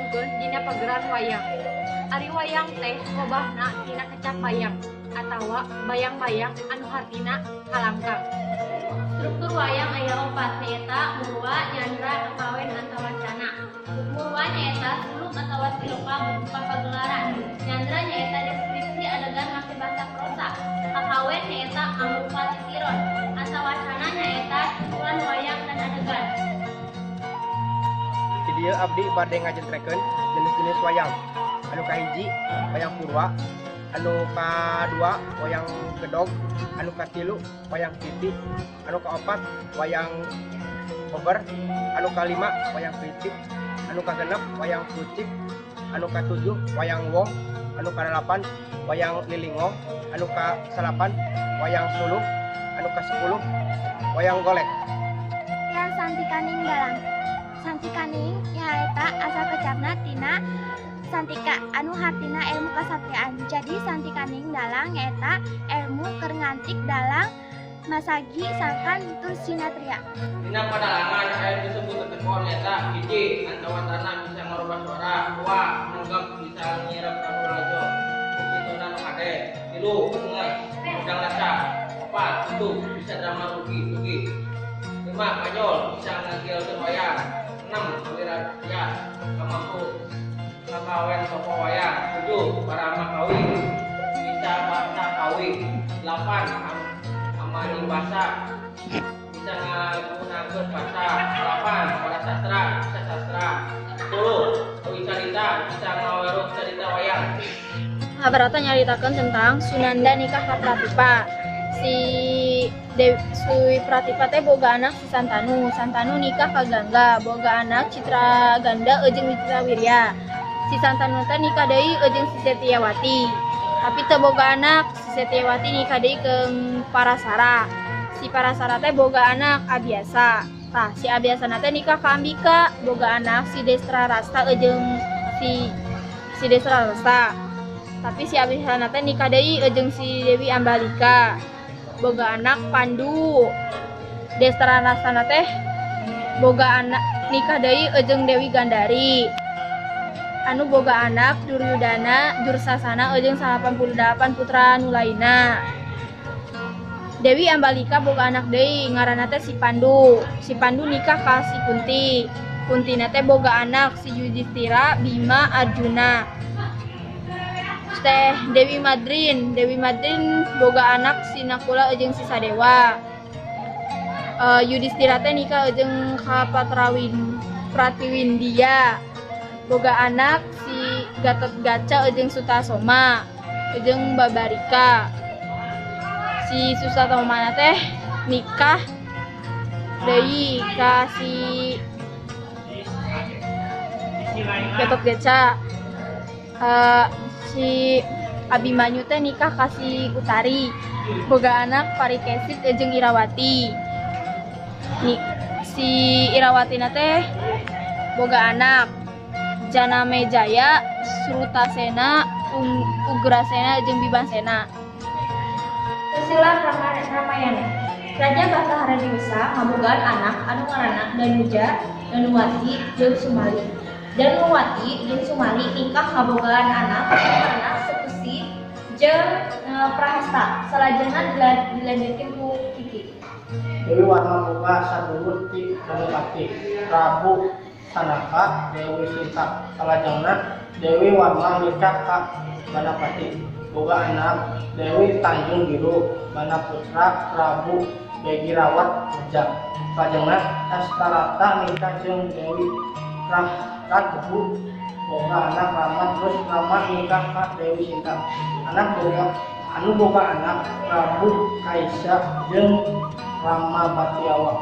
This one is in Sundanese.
Dicantumkeun dina pagelaran wayang. Ari wayang teh robahna tina kecap bayang atawa bayang-bayang anu hartina kalangkang. Struktur wayang aya opat, nyaeta murwa, nyandra, kakawen, antawacana. Murwa nyaeta suluk atawa siloka berupa pagelaran. Nyandra nyaeta deskripsi adegan make basa prosa. Kakawen nyaeta mangrupa titiron. Antawacana nyaeta kumpulan wayang dan adegan. Di dieu abdi bade ngajentrekeun jenis-jenis wayang. Anu kahiji wayang purwa, anu kadua wayang gedog, anu katilu wayang titi, anu kaopat wayang kober, anu kalima wayang kritik, anu kagenep wayang kucik, anu katujuh wayang wong, anu kadalapan wayang lilingo, anu kasalapan wayang suluk, anu kasepuluh wayang golek. Yang Santikaning Dalang. Santikaning nyaeta asal kecapna tina Santika anu hartina ilmu kasatriaan. Jadi Santikaning Dalang nyaeta ilmu keur ngantik dalang masagi sangkan tur sinatria. Dina padalangan aya disebut tetekon, nyaeta hiji, antawacana bisa ngarubah suara, dua, nenggep bisa nyirep kanu lalajo kukituna nu hade, tilu, geus ngundang rasa, opat, tutup bisa dramaturgi tugi, lima, kajol bisa ngagielkeun wayang, enam, wiraya kamampu kakawen tokoh wayang, tujuh, paramakawi bisa bahasa kawi, delapan, amani basa bisa ngagunakeun basa, delapan, parasastra bisa sastra, 10, kawi carita bisa ngaweruh carita wayang. Mahabharata nyaritakeun tentang Sunanda nikah ka Pratipa. Si Dewi Pratipa teh boga anak si Santanu. Santanu nikah ka Gangga, boga anak Citra Ganda jeung Wicitrawirya. Si Santanu teh nikah deui jeung si Setiawati. Tapi teu boga anak. Si Setiawati nikah deui jeung Parasara. Si Parasara teh boga anak Abiasa. Tah, si Abiasa teh nikah ka Ambika, boga anak si Destra Rasta jeung si si Destra Rasta. Tapi si Abiasa teh nikah deui jeung si Dewi Ambalika. Boga anak Pandu. Destra Rasta teh boga anak, nikah deui jeung Dewi Gandari. Anu boga anak Duryudana, Dursasana jeung 88 putra nu lainna. Dewi Ambalika boga anak deui ngaranna teh si Pandu. Si Pandu nikah ka si Kunti. Kunti teh boga anak si Yudhistira, Bima, Arjuna. Teh Dewi Madrin, Dewi Madrin boga anak si Nakula jeung si Sadewa. Yudhistira teh nikah jeung ka Patrawin Pratiwindia. Boga anak si Gatotkaca jeung Sutasoma jeung Babarika. Si Sutasoma teh nikah deui ka si Gatotkaca. Si Abimanyu teh nikah ka si Utari, boga anak Parikesit jeung Irawati. Nih, si Irawati teh boga anak Janamejaya, Srutasena, Ugrasena jeung Bibasena. Silsilah Ramayana. Raja Bahtaharajiwesa ngabogaan anak anu ngaranna Danuja, Danuwati, jeung Sumali. Danuwati jeung Sumali nikah ngabogaan anak anu ngaranna Sekusi jeung Prahasta. Salajengna dilanjutkeun ku Kiki. Dewi Warma boga sadulur ti Banupati, Prabu Sanaka, Dewi Sinta. Salajengna Dewi Warma nikah ka Banapati, boga anak Dewi Tanjung Biru, Banaputra Prabu Begirawat Reja. Salajengna Dastarata nikah jeung Dewi Raghu, boga anak Rama, terus Rama nikah ka Dewi Sinta. Anak boga anu boga anak Prabu Kaisya jeung Rama Batiawa.